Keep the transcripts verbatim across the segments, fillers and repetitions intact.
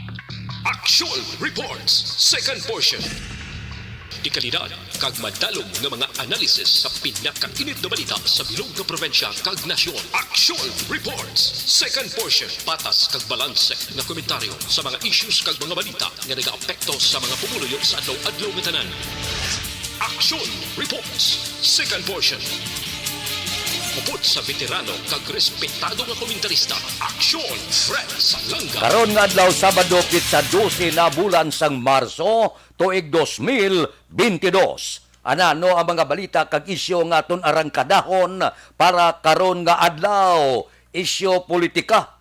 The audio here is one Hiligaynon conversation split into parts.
Action Reports, second portion. Dekalidad kag madalom nga mga analysis sa pinakainit nga balita sa bilog nga probinsya kag nasyon. Action Reports, second portion. Patas kag balanse nga komentaryo sa mga issues kag mga balita nga nagaapekto sa mga pumuluyo sa adlaw-adlaw nga tanan. Action Reports, second portion. Upod sa veterano kag respetado nga komentarista, Action Fred Salanga. Karon nga adlaw, Sabado, pitsa dose na bulan sang Marso, tuig dos mil bentidós. Anano ang mga balita kag isyu nga aton arangkadahon para karon nga adlaw? Isyu politika.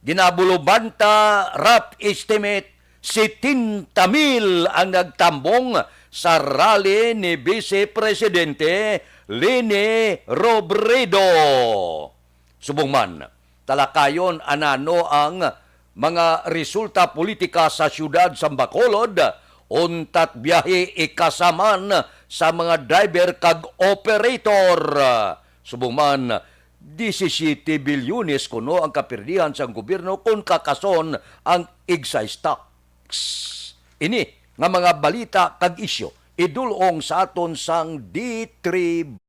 Ginabulubanta, rough estimate, setenta mil ang nagtambong sa rally ni Vice Presidente Leni Robredo. Subong man, talakayon anano ang mga resulta politika sa siyudad sa Bacolod, untat biyahe ikasaman sa mga driver kag operator. Subong man, disisiete bilyones kuno ang kapirdihan sang gobyerno kon kakason ang excise tax. Ini nga mga balita kag isyu idul-ong sa aton sang D three.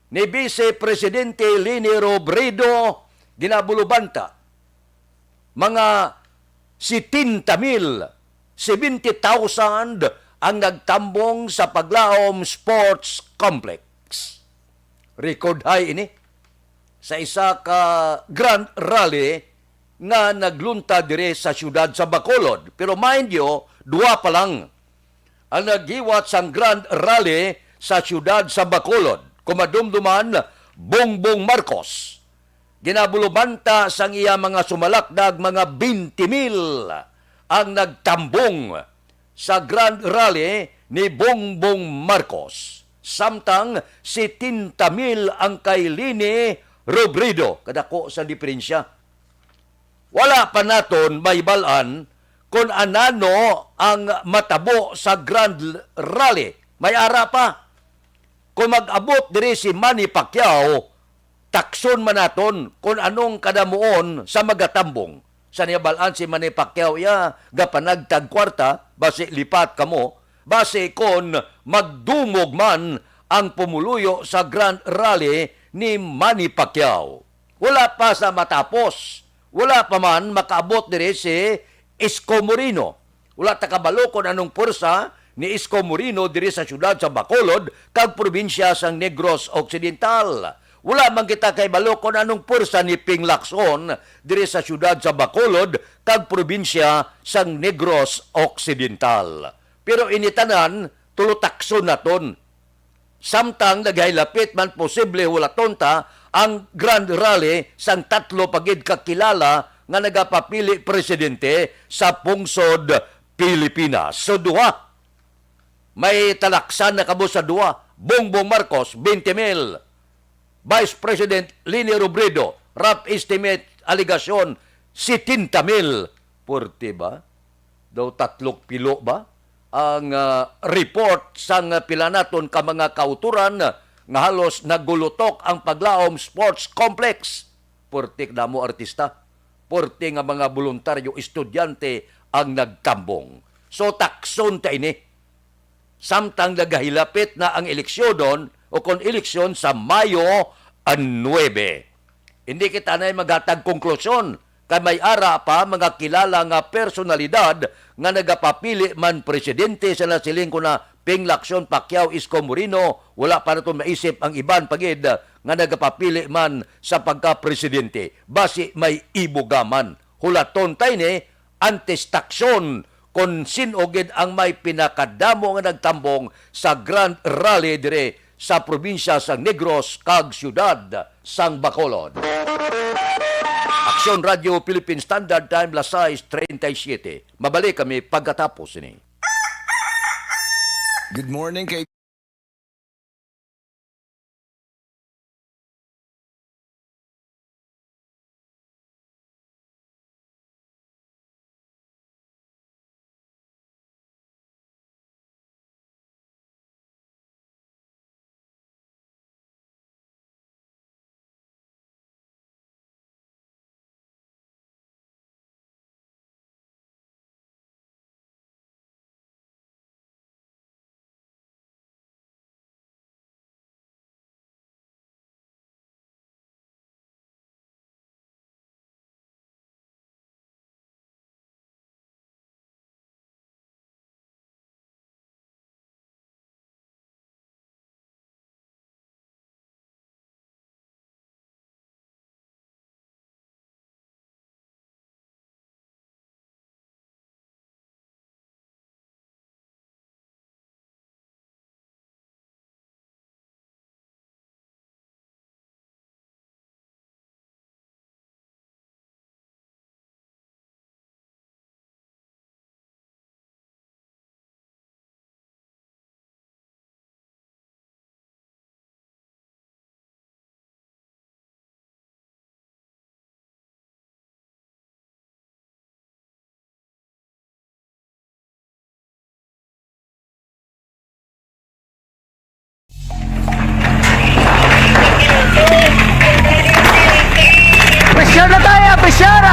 Ni Vice Presidente Leni Robredo, ginabulubanta, mga setenta mil, seventy thousand ang nagtambong sa Paglaom Sports Complex. Record high ini sa isa ka grand rally nga naglunta diri sa siyudad sa Bacolod. Pero mind you, duwa pa lang ang naghiwat sang grand rally sa siyudad sa Bacolod. Kung madumduman, Bongbong Marcos. Ginabulubanta sang iya mga sumalakdag, mga twenty mil ang nagtambong sa grand rally ni Bongbong Marcos, samtang setenta mil ang kay Leni Robredo. Kadako sa diferensya. Wala pa naton mahibal-an kon anano ang matabo sa grand rally. May ara pa. Kung mag-abot diri si Manny Pacquiao, takson man naton kon anong kadamuon sa magatambong. Sa niyabal-an si Manny Pacquiao, iya gapanagtag kwarta, basi lipat kamo, basi kon magdumog man ang pumuluyo sa grand rally ni Manny Pacquiao. Wala pa sa matapos, wala pa man makaabot diri si Isko Moreno. Wala ta kabalo kon anong pwersa ni Isko Moreno diri sa siyudad sa Bacolod kag probinsya sang Negros Occidental. Wala man kita kahibalo kon anong pwersa ni Ping Lacson diri sa siyudad sa Bacolod kag probinsya sang Negros Occidental. Pero ini tanan, tulo takson naton. Samtang nagahilapit man, posible hulaton ta ang grand rally sang tatlo pa gid ka kilala nga nagapapili presidente sa pungsod Pilipinas. So, duha. May talaksan na kamo sa duha. Bongbong Marcos, twenty mil. Vice President Leni Robredo, rough estimate, alegasyon, setenta mil. Purti ba? Daw tatlok pilo ba ang, ah, report sang pila naton ka mga kauturan nga halos nagulutok ang Paglaom Sports Complex. Purti damo artista, purti nga mga boluntaryo, estudyante ang nagtambong. So, takson ta ini. Samtang nagahilapit na ang eleksyonon o kon eleksyon sa Mayo nuebe. Hindi kita na maghatag konklusyon Kay may ara pa mga kilala nga personalidad nga nagapapili man presidente, sa nasiling ko na Ping Lacson, Pacquiao, Isko Moreno, wala pa naton maisip ang iban pa gid nga nagapapili man sa pagka-presidente. Basi may ibuga man. Hulaton ta ini, antes ta aksyon, kon sin-o gid ang may pinakadamo nga nagtambong sa Grand Rally diri sa probinsya sang Negros kag siyudad sang Bacolod. Aksyon Radio Philippine Standard Time, las sais treinta y siete. Mabalik kami pagkatapos ini. Good morning kay Pressure na tayo, pressure!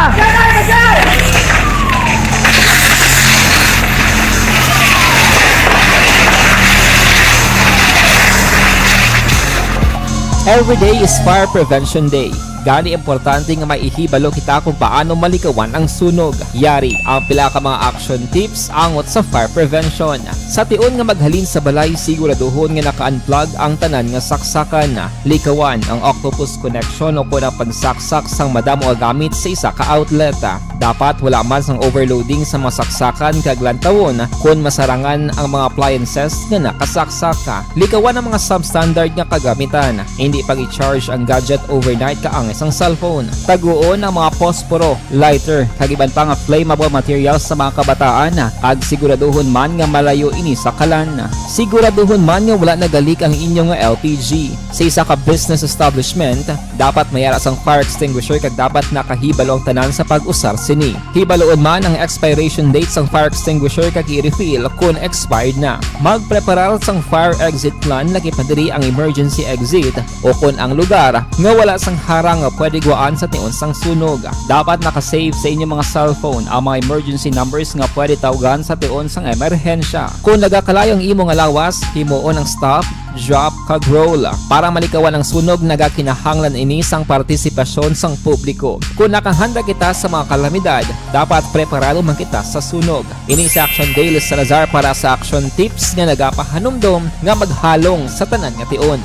Every day is Fire Prevention Day. Gani, importante nga may ihibalo kita kung paano malikawan ang sunog. Yari ang pila ka mga action tips angot sa fire prevention. Sa tion nga maghalin sa balay, siguraduhon nga naka-unplug ang tanan nga saksakan. Likawan ang octopus connection o kon ang pagsaksak sang madamo nga gamit sa isa ka outlet. Dapat wala man sang overloading sa mga saksakan kag lantawon kon masarangan ang mga appliances nga nakasaksak. Likawan ang mga substandard nga kagamitan. Hindi pag-i-charge ang gadget overnight kaangay sang cellphone. Taguon ang mga posporo, lighter, kag iban pa nga flammable materials sa mga kabataan, kag siguraduhon man nga malayo ini sa kalan. Siguraduhon man nga wala nagalik ang inyo nga L P G. Sa isa ka business establishment, dapat may ara sang fire extinguisher kag dapat nakahibalo ang tanan sa pag-usar sini. Hibaloon man ang expiration date sang fire extinguisher kag i-refill kon expired na. Magpreparar sang fire exit plan, lakip na diri ang emergency exit o kon ang lugar nga wala sang harang nga pwede gwaan sa tion sang sunog. Dapat naka-save sa inyo mga cellphone ang mga emergency numbers nga pwede tawgan sa tion sang emerhensya. Kon nagakalayo ang imo nga lawas, himuon ang stop, drop, kag roll. Para malikawan ang sunog, nagakinahanglan ini sang partisipasyon sang publiko. Kon nakahanda kita sa mga kalamidad, dapat preparado man kita sa sunog. Ini si Action Dale Salazar para sa Action Tips nga nagapahanumdom nga maghalong sa tanan nga tion.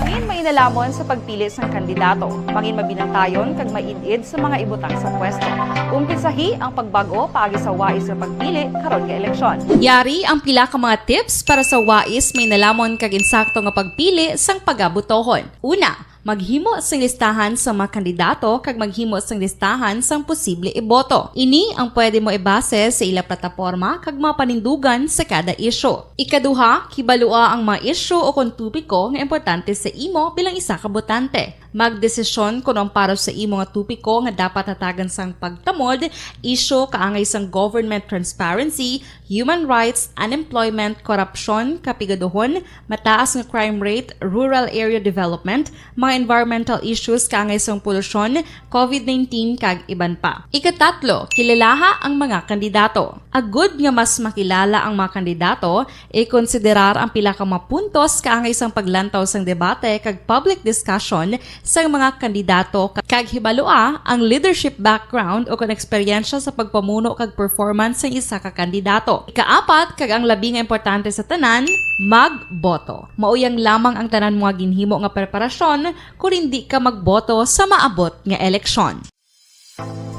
Mangin mainalhamon sa pagpili sang kandidato. Mangin mabinantayon kag maid-id sa mga ibutang sa pwesto. Umpisahi ang pagbag-o paagi sa wais nga pagpili karon nga eleksyon. Yari ang pila ka mga tips para sa wais, mainalhamon kag insakto nga pagpili sang pagabutohon. Una, maghimo sing listahan sa mga kandidato kag maghimo sing listahan sang posible iboto. Ini ang pwede mo ibase sa ila plataporma kag mga panindugan sa kada isyu. Ikaduha, kibalua ang mga isyu o kon topiko nga importante sa imo bilang isa ka botante. Magdesisyon kon ang para sa imo nga topiko nga dapat hatagan sang pagtamod, isyu kaangay sang government transparency, human rights, unemployment, korupsyon, kapigaduhon, mataas nga crime rate, rural area development, mga environmental issues kaangay sang polusyon, covid nineteen, kag iban pa. Ikatatlo, kilalaha ang mga kandidato. Agud nga mas makilala ang mga kandidato, ikonsiderar ang pila ka mga puntos kaangay sang paglantaw sang debate kag public discussion sang mga kandidato, kag hibalua ang leadership background o kon eksperyensya sa pagpamuno kag performance sang isa ka kandidato. Ikaapat, kag ang labi nga importante sa tanan, magboto. Mao yang lamang ang tanan mga ginhimo nga preparasyon kon hindi ka magboto sa maabot nga eleksyon.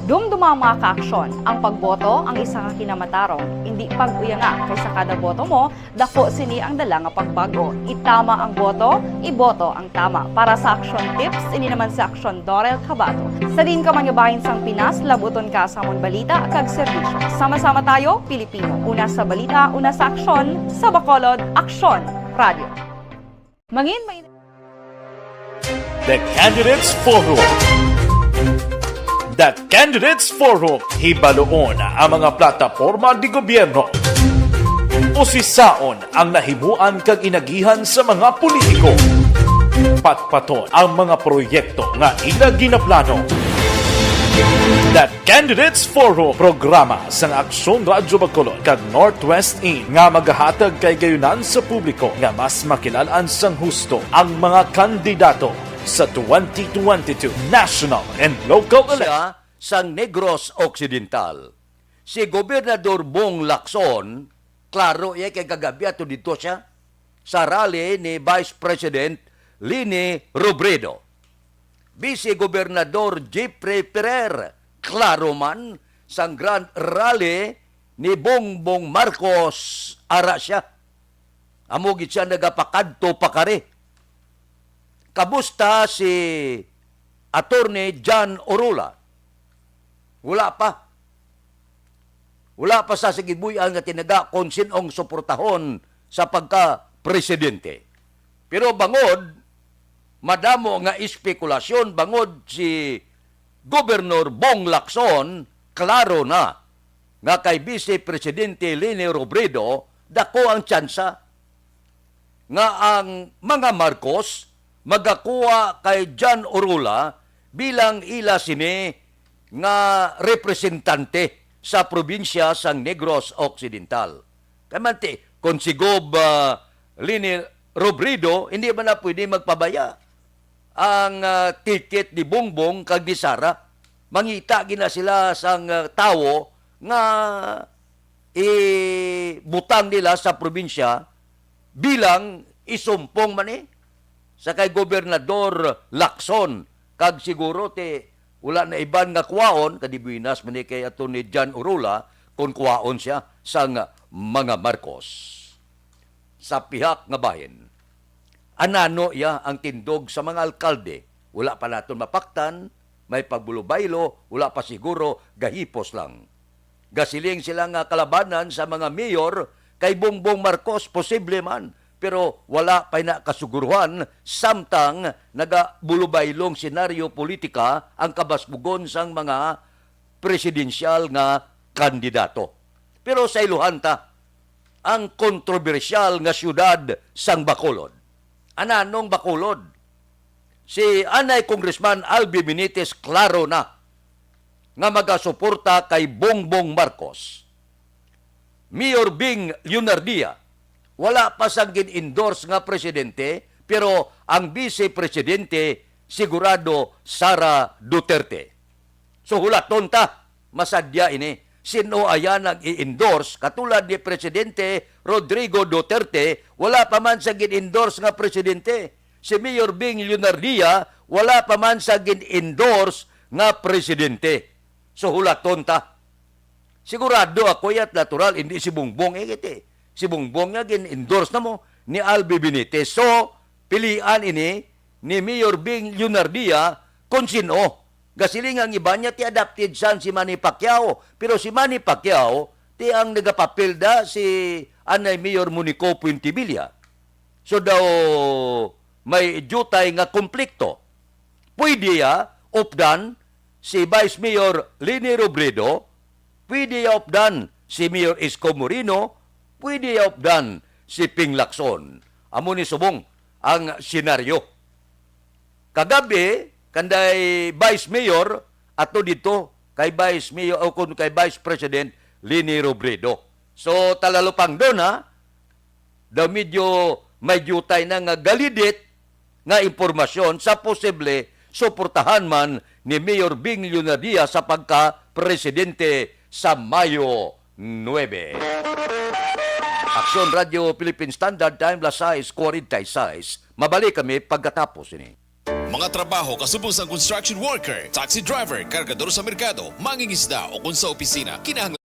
Dumduma, mga kaaksyon, ang pagboto ang isa ka kinamatarong. Hindi pag-uyanga, kay sa kada boto mo, dako sini ang dala nga pagbago. Itama ang boto, iboto ang tama. Para sa Aksyon Tips, ini naman si Aksyon Dorel Cabato. Sa diin ka man nga bahin sang Pinas, labuton ka sa amon balita kag serbisyo. Sama-sama tayo, Pilipino. Una sa balita, una sa aksyon, sa Bacolod, Aksyon Radio. Mangin, may The Candidates Forum. The Candidates Forum. Hibaluon ang mga plataporma di gobyerno. Usisaon ang nahimuan kag inagihan sa mga politiko. Patpaton ang mga proyekto nga ila ginaplano. The Candidates Forum, programa sang Aksyon Radyo Bacolod kag Northwest In nga magahatag kay gayunan sa publiko nga mas makilalan sang husto ang mga kandidato sa twenty twenty-two national and local election. Siya sang Negros Occidental. Si Gobernador Bong Lacson, klaro iya kay kagabi ato dito siya sa rally ni Vice President Leni Robredo. Vice Gobernador Jeffrey Ferrer, klaro man sang grand rally ni Bongbong Marcos, ara siya. Amo gid siya nagapakadto pakari. Kabusta si Attorney John Orula? Wala pa. Wala pa sa sigig buy-an nga tinaga kon sin-ong suportahon sa pagka-presidente. Pero bangod, madamo nga espekulasyon bangod si Gobernador Bong Lacson, klaro na nga kay Vice Presidente Leni Robredo, dako ang tsansa nga ang mga Marcos magakuha kay John Orula bilang ila sini nga representante sa probinsya sang Negros Occidental. Kay manti, kung si Gob, ah, Leni Robredo, hindi man na pwede magpabaya ang, ah, ticket ni Bongbong kag ni Sara. Mangita gina sila sang, ah, tawo nga ibutang nila sa probinsya bilang isumpong man ni sa kay Gobernador Lacson, kag siguro ti wala na iban nga kuwaon, kadi buenas man ni kay Attorney John Orula kung kuwaon siya sang mga Marcos. Sa pihak nga bahin, anano iya ang tindog sa mga alkalde? Wala pa naton mapaktan, may pagbulubaylo, wala pa siguro, gahipos lang. Gasiling sila nga kalabanan sa mga mayor kay Bongbong Marcos, posible man, pero wala pa na kasuguruhan samtang nagabulubaylong senaryo politika ang kabasbugon sang mga presidensyal nga kandidato. Pero sa iluhan ta, ang kontrobersyal nga siyudad sang Bacolod. Ananong Bacolod? Si anay Congressman Albi Benitez klaro na nga magasuporta kay Bongbong Marcos. Mayor Bing Leonardia, wala pa sang gin-endorse nga presidente, pero ang vice presidente sigurado Sara Duterte. So, hulaton ta, masadya ini. Sin-o aya nag-i-endorse? Katulad ni Presidente Rodrigo Duterte, wala pa man sa gin-endorse nga presidente. Si Mayor Bing Leonardia, wala pa man sa gin-endorse nga presidente. So, hulaton ta. Sigurado ako, yat natural, hindi si Bongbong, eh, kiti. Si Bongbong nga gin-endorse na mo ni Albi Benitez. So, pilian ini ni Mayor Bing Leonardia kung sin-o. Gasiling ang iba niya, ti adopted son si Manny Pacquiao. Pero si Manny Pacquiao, ti ang nagapapilda si anay Mayor Monico Puentevilla. So daw may jutay nga komplikto. Pwede ya updan si Vice Mayor Leni Robredo, pwede ya updan si Mayor Isko Moreno, pwede ya updan si Ping Lacson. Amo ni subong ang senaryo. Kagabi, kanday Vice Mayor, ato dito kay Vice Mayor o kun kay Vice President Leni Robredo. So, talalupang doon, ha, daw medyo may diutay na nga galidit nga impormasyon sa posible suportahan man ni Mayor Bing Leonadia sa pagka-presidente sa Mayo nuebe. Aksyon Radio Philippine Standard Time, las sais cuarenta y seis. Mabalik kami pagkatapos ini. Mga trabaho kasubong sang construction worker, taxi driver, kargador sa merkado, mangingisda o kung sa opisina, kinahanglan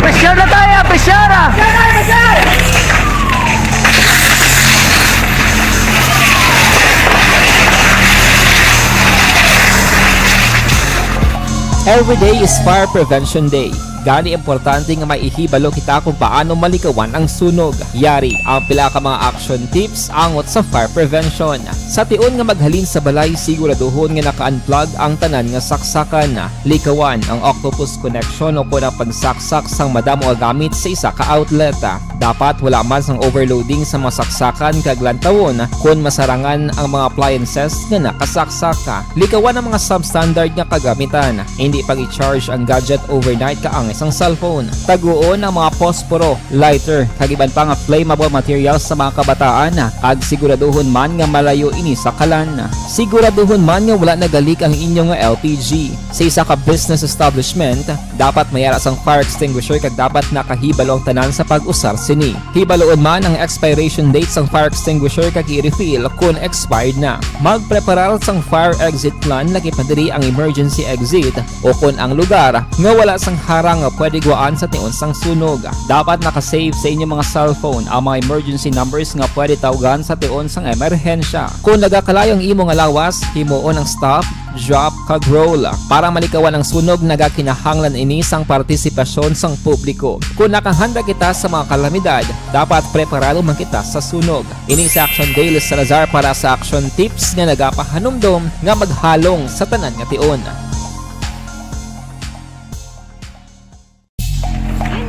Presyar na tayo, presyar, ah! Every day is Fire Prevention Day. Gani, importante nga may ihibalo kita kung paano malikawan ang sunog. Yari ang pila ka mga action tips angot sa fire prevention. Sa tion nga maghalin sa balay, siguraduhon nga naka-unplug ang tanan nga saksakan. Likawan ang octopus connection o kon ang pagsaksak sang madamo nga gamit sa isa ka outlet. Dapat wala man sang overloading sa mga saksakan kag lantawon kon masarangan ang mga appliances nga nakasaksak. Likawan ang mga substandard nga kagamitan. Indi pag-i-charge ang gadget overnight kaangay sang cellphone. Taguon ang mga posporo, lighter, kag iban pa nga flammable materials sa mga kabataan, kag siguraduhon man nga malayo ini sa kalan. Siguraduhon man nga wala nagalik ang inyo nga L P G. Sa isa ka business establishment, dapat may ara sang fire extinguisher kag dapat nakahibalo ang tanan sa pag-usar sini. Hibaluon man ang expiration date sang fire extinguisher kag i-refill kon expired na. Magpreparar sang fire exit plan, lakip na diri ang emergency exit o kon ang lugar nga wala sang harang nga pwede guwaan sa tion sang sunog. Dapat naka-save sa inyo mga cellphone ang mga emergency numbers nga pwede tawgan sa tion sang emerhensya. Kon nagakalayo ang imo nga lawas, himuon ang stop, drop, kag roll. Para malikawan ang sunog, nagakinahanglan ini sang partisipasyon sang publiko. Kon nakahanda kita sa mga kalamidad, dapat preparado man kita sa sunog. Ini si Action Dale Salazar para sa Action Tips nga nagapahanumdom nga maghalong sa tanan nga tion.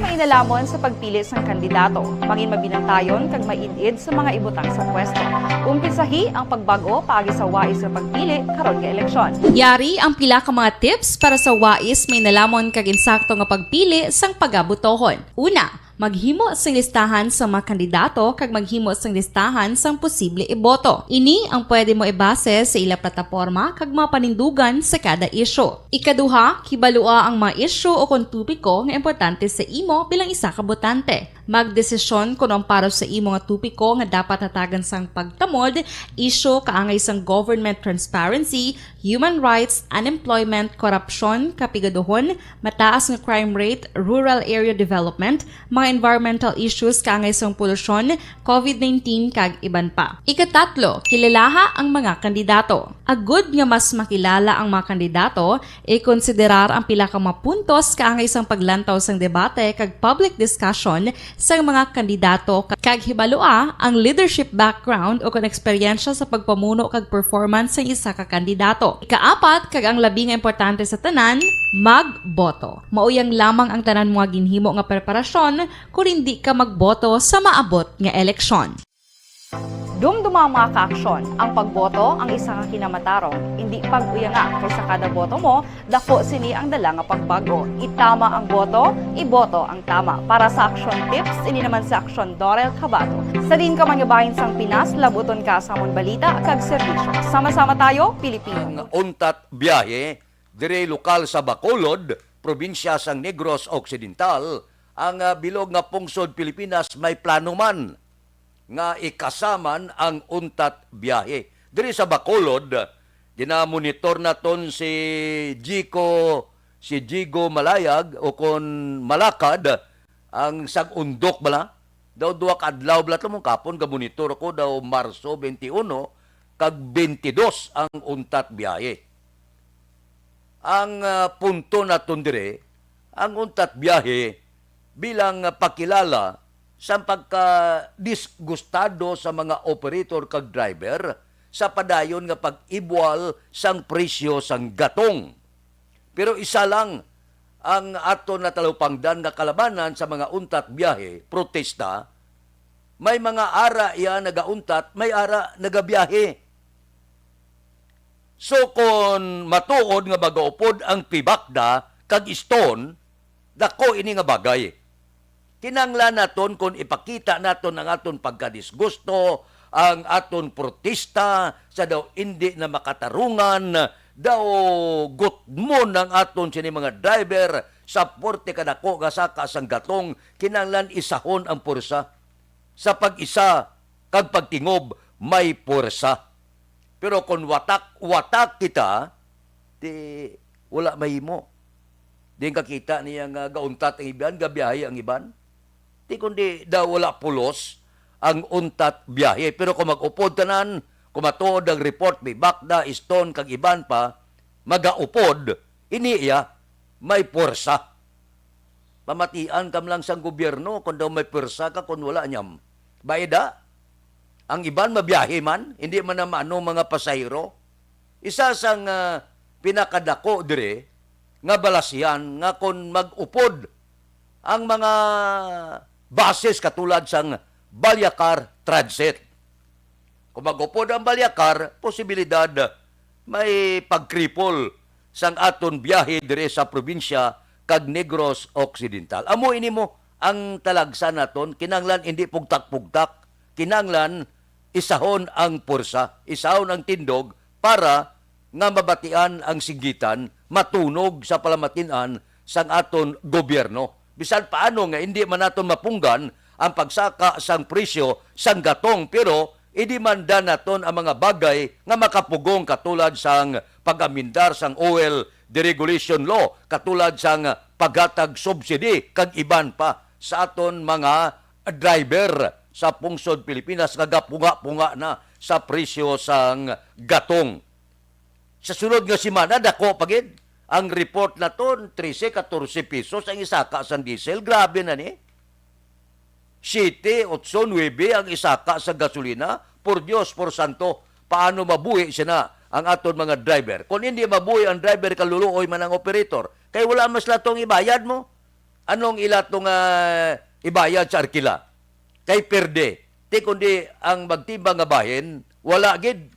May nalamon sa pagpili sang kandidato. Mangin mabinantayon kag maid-id sa mga ibutang sa pwesto. Umpisahi ang pagbag-o paagi sa wais nga pagpili karon nga eleksyon. Yari ang pila ka mga tips para sa wais may nalamon kag insakto nga pagpili sang pagabutohon. Una, maghimo sing listahan sa mga kandidato kag maghimo sing listahan sang posible iboto. Ini ang pwede mo ibase sa ila plataporma kag mga panindugan sa kada isyu. Ikaduha, kibalua ang mga isyu o kon topiko nga importante sa imo bilang isa ka botante. Magdesisyon kon ang para sa imo nga topiko nga dapat hatagan sang pagtamod, isyu kaangay sang government transparency, human rights, unemployment, korupsyon, kapigaduhon, mataas nga crime rate, rural area development, mga environmental issues kaangay sang polusyon, covid nineteen, kag iban pa. Ikatatlo, kilalaha ang mga kandidato. Agud nga mas makilala ang mga kandidato, ikonsiderar ang pila ka mga puntos kaangay sang paglantaw sang debate kag public discussion sang mga kandidato, kag hibalua ang leadership background o kon eksperyensya sa pagpamuno kag performance sang isa ka kandidato. Ikaapat, kag ang labi nga importante sa tanan, magboto. Mao yang lamang ang tanan mga ginhimo nga preparasyon kon hindi ka magboto sa maabot nga eleksyon. Dumduma ang mga kaaksyon. Ang pagboto ang isa ka kinamatarong. Indi pag-uyanga, kay sa kada boto mo, dako sini ang dala nga pagbago. Itama ang boto, iboto ang tama. Para sa Aksyon Tips, ini naman si Aksyon Dorel Cabato. Sa diin ka man nga bahin sang Pinas, labuton ka sa amon balita kag serbisyo. Sama-sama tayo, Pilipino. Ang untat biyahe diri lokal sa Bacolod, probinsya sang Negros Occidental, ang, ah, bilog nga pungsod Pilipinas may plano man nga ikasaman ang untat biyahe. Diri sa Bacolod, ginamonitor naton si Jico, si Jigo Malayag o kon Malakad, ang sag-undok bala. Daw duha ka adlaw bala to, mong kapon gamonitor ako, daw Marso twenty-one kag twenty-dos ang untat biyahe. Ang, ah, punto naton dire, ang untat biyahe bilang, ah, pakilala sa pagka-disgustado sa mga operator kag driver sa padayon nga pag-ibwal sang presyo sang gatong. Pero isa lang ang aton natalupangdan nga kalabanan sa mga untat biyahe, protesta, may mga ara iya nagauntat, may ara nagabiyahe. So, kon matuod nga magaupod ang Pibakda kag Stone, dako ini nga bagay. Kinahanglan naton kon ipakita naton ang aton pagkadisgusto, ang aton protesta sa daw indi na makatarungan, daw gutmon ang aton sini mga driver sa porte kadako nga saka sang gatong, kinahanglan isahon ang pwersa. Sa pag-isa kag pagtingob may puwersa. Pero kon watak-watak kita, di wala mahimo. Di kakita niya nga gauntat ang iban, gabiyahe ang iban. Di kundi daw wala pulos ang untat biyahe. Pero kung mag-upod tanan, kung matuod ang report, may Bakda, Stone, kag iban pa, magaupod, ini iya, may puwersa. Pamatian kam lang sang gobyerno kon daw may pwersa ka, kon wala, nyam. Baida, ang iban mabiyahe man, hindi man na maano mga pasahero. Isa sang, ah, pinakadako diri nga balasyan nga kon mag-upod ang mga buses katulad sang Balyacar Transit. Kung mag-upod ang Balyacar, posibilidad may pagkripol sang aton biyahe diri sa probinsya kag Negros Occidental. Amo ini mo ang talagsa naton, kinahanglan indi pugtak-pugtak, kinahanglan isahon ang pwersa, isahon ang tindog para nga mabatian ang singgitan, matunog sa palamatin-an sang aton gobyerno. Bisan paano nga indi man naton mapunggan ang pagsaka sang presyo sang gatong, pero idemanda naton ang mga bagay nga makapugong, katulad sang pag-amendar sang oil deregulation law, katulad sang paghatag subsidy kag iban pa sa aton mga driver sa pungsod Pilipinas nga gapunga-punga na sa presyo sang gatong. Sa sunod nga semana, dako pa gid ang report naton, trese, katorse pesos ang isaka sang diesel. Grabe na ni. Siyete, otso, nuebe ang isaka sa gasolina. Por Dios, por santo, paano mabuhi sina ang aton mga driver? Kung hindi mabuhi ang driver, kaluluoy man ang operator. Kay wala man sila tong ibayad mo. Anong ila tong, ah, ibayad sa arkila? Kay perde. Ti kundi ang magtimbang nga bahin, wala gid.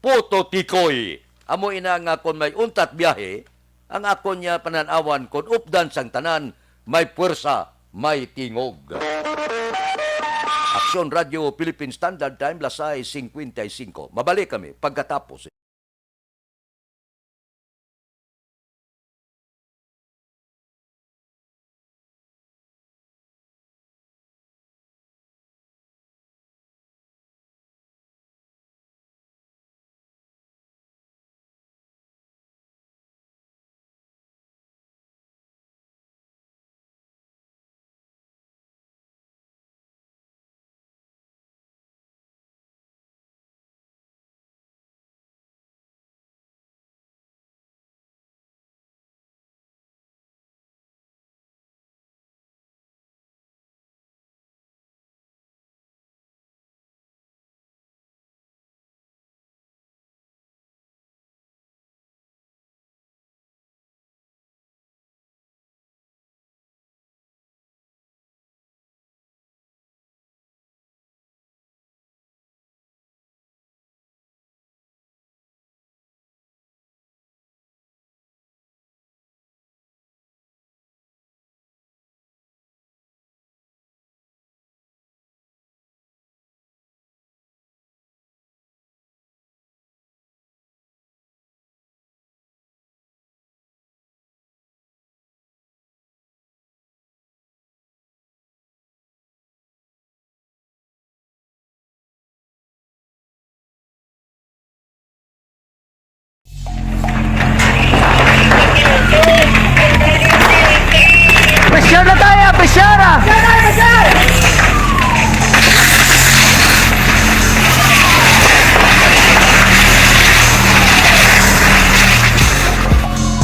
Puto tikoy. Amo ina nga kon may untat biyahe, ang akon niya panan-awan kon updan sang tanan, may puwersa, may tingog. Aksyon Radio Philippine Standard Time, las sais cincuenta y cinco. Mabalik kami pagkatapos.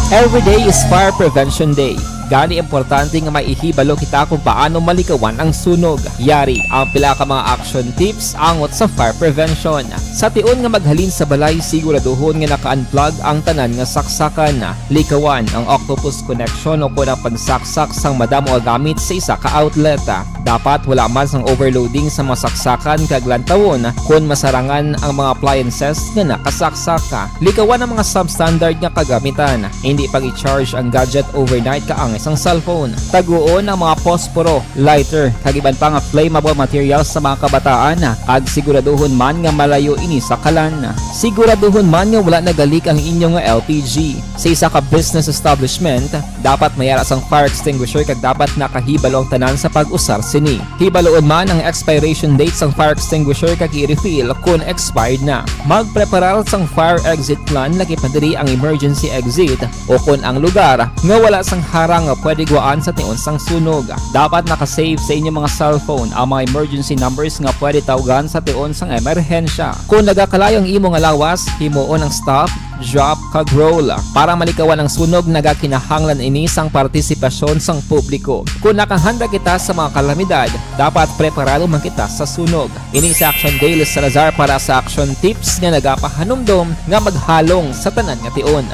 Every day is Fire Prevention Day. Gani, importante nga may ihibalo kita kung paano malikawan ang sunog. Yari ang pila ka mga action tips angot sa fire prevention. Sa tion nga maghalin sa balay, siguraduhon nga naka-unplug ang tanan nga saksakan. Likawan ang octopus connection o kon ang pagsaksak sang madamo nga gamit sa isa ka outlet. Dapat wala man sang overloading sa mga saksakan kag lantawon kon masarangan ang mga appliances nga nakasaksak. Likawan ang mga substandard nga kagamitan. Hindi pag-i-charge ang gadget overnight kaangay sang cellphone. Taguon ang mga posporo, lighter, kag iban pa nga flammable materials sa mga kabataan, kag siguraduhon man nga malayo ini sa kalan. Siguraduhon man nga wala nagalik ang inyo nga L P G. Sa isa ka business establishment, dapat may ara sang fire extinguisher kag dapat nakahibalo ang tanan sa pag-usar sini. Hibaloon man ang expiration date sang fire extinguisher kag i-refill kon expired na. Magpreparar sang fire exit plan, lakip na diri ang emergency exit o kon ang lugar nga wala sang harang nga pwede gwaan sa tion sang sunog. Dapat naka-save sa inyo mga cellphone ang mga emergency numbers nga pwede tawgan sa tion sang emerhensya. Kon nagakalayo ang imo nga lawas, himuon ang stop, drop, kag roll. Para malikawan ang sunog, nagakinahanglan ini sang partisipasyon sang publiko. Kon nakahanda kita sa mga kalamidad, dapat preparado man kita sa sunog. Ini si Action Dale Salazar para sa Action Tips nga nagapahanumdom nga maghalong sa tanan nga tion.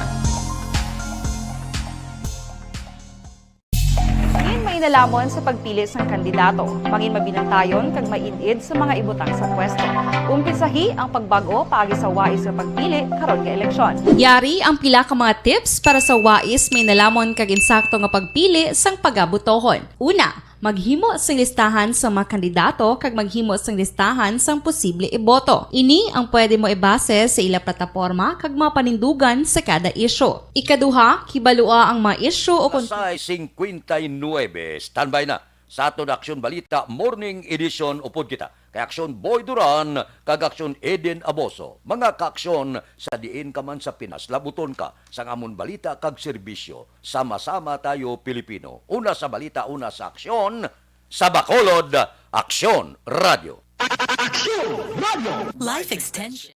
Mangin mainalamon sa pagpili sang kandidato. Mangin mabinantayon kag maid-id sa mga ibutang sa pwesto. Umpisahi ang pagbag-o paagi sa wais nga pagpili karon nga eleksyon. Yari ang pila ka mga tips para sa wais, mainalamon kag insakto nga pagpili sang pagabotohon. Una, maghimo sing listahan sa mga kandidato kag maghimo sing listahan sang posible iboto. Ini ang pwede mo ibase sa ila plataporma kag mga panindugan sa kada isyu. Ikaduha, kibalua ang mga isyu o kon Alas sais singkwenta y nuebe, standby na sa aton Aksyon Balita Morning Edition. Upod kita kay Aksyon Boy Duran kag Aksyon Eden Aboso. Mga kaaksyon, sa diin ka man sa Pinas, labuton ka sang amon balita kag serbisyo. Sama-sama tayo, Pilipino. Una sa balita, una sa aksyon, sa Bacolod, Aksyon Radio. Aksyon Radio. Life extension.